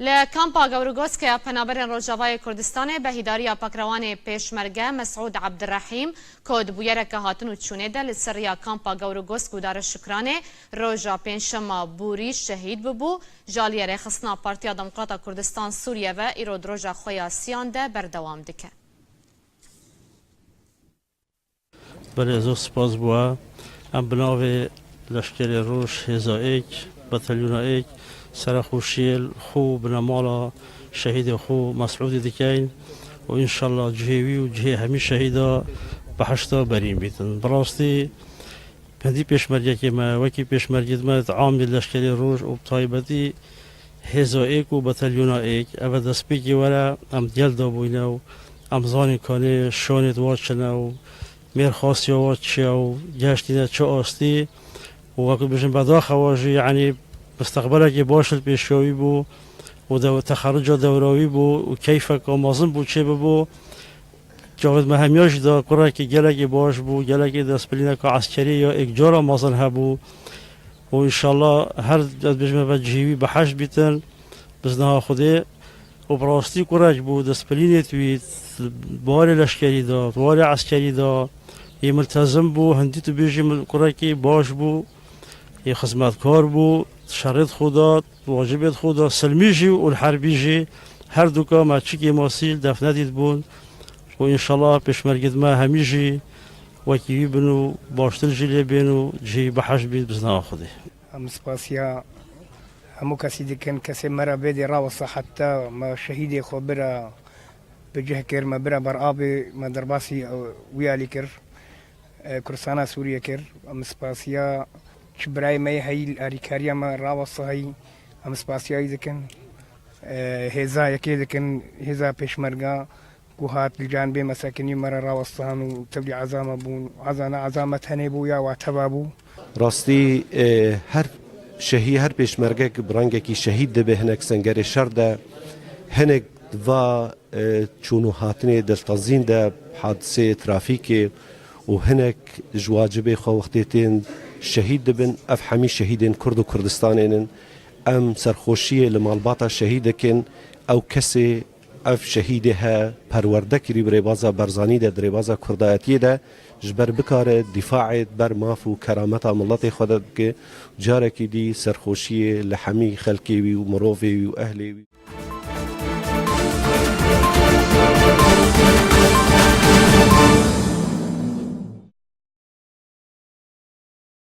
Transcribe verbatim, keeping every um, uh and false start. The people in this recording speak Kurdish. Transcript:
Li kampa Gewrigosk ya Penaberên Rojavayê Kurdistanê behîdariya pakrewanê Pêşmerge Mesûd Ebdirehîm, ku di bûyereke hatin û çûnê de li ser riya kampa Gewrigosk û Darê Şukranê roja Pêncşema borî şehîd bûbû, ji aliyê Rêxistina Partiya Demokrata Kurdistan Sûriye ve îro di roja xwe ya siyan de berdewam dike. Belê, zor spas bo we. Em bi navê Leşkerê Roj, Hêza Êk, Batalyona Êk, serexweşiyê li xwe û binemala şehîdê xwe Mesûdê dikeyn û înşallah cihê wî û cihê hemî şehîda behişta berîn bîtin. Bi rastî hindî pêşmergekê me, wekî pêşmergê me di amê Leşkerê Roj û bi taybetî Hêza Êk û Batalyona Êk, ev e destpêkê were, em gel dabûyne û em zanîn kanê şanê wa çi ne û mêrxasiya wa çi ye û geştîne çi astî û wekî bijin bedaxa wa jî, yanî, misteqbelekê baş li pêşiya wî bû û dew-, texeruca dewra wî bû û keyfeka mezin bû çê bibû. Cavêd me hemiya jî da kurekî gelekî baş bû, gelekî destbilîneka eskerî ya êkcara mezin hebû û înşallah her ez bêjime ve cihê wî behişt bîtin, bizneha Xwedê. Û bi rastî kurek bû, destbilînê wî, warê leşkerî da, warê eskerî da, yê miltezim bû, hindî tu bêjî mil-, kurekî baş bû, yê xizmetkar bû, şerê xwe da, wacibê xwe da, silmî jî û li herbî jî, her duka me çi kêmasî li def nedîtibûn. Û înşallah pêşmergê me hemî jî wekî wî bin û baştir jî lê bên û cihê wî behişt bît, bizneha Xwedê. Em spasiya hemû kesî dikin, kesê me re bêdê rawesta heta me şehîdê xwe bira bi cih kir, me bira ber avê, me derbasî, e, wî alî kir, e, Kurdistana Sûriyê kir. Em spasiya çi birayê me yê heyî li alîkariya me rawesta heyî, em spasiya wî dikin. E, hêza yekê dikin, hêza pêşmerga ku hat li canibê me sekinî, me re rawestan û tevlî eza me bûn. Eza ne eza me tenê bû ya wa teva bû. Rastî, e, her şehî, her pêşmergek bi rengekî şehîd dibe, hinek sengerê şer de, hinek va, e, çûn û hatinê diltezîn de, hadiseyê trafîkê û hinek ji wacibê xwe wextê tên şehîd dibin. Ev hemî şehîdên Kurd û Kurdistanê nin. Em serxweşiyê li malbata şehîd dikin. Ew kesê ev şehîdê he perwerde kirî bi rêbaza Barzanî de, di rêbaza Kurdayetiyê de, ji ber bikare dîfaê ber maf û kerameta miletê xwe de bike. Carekî dî serxweşiyê li hemî xelkê wî û mirovê wî û ehlê wî.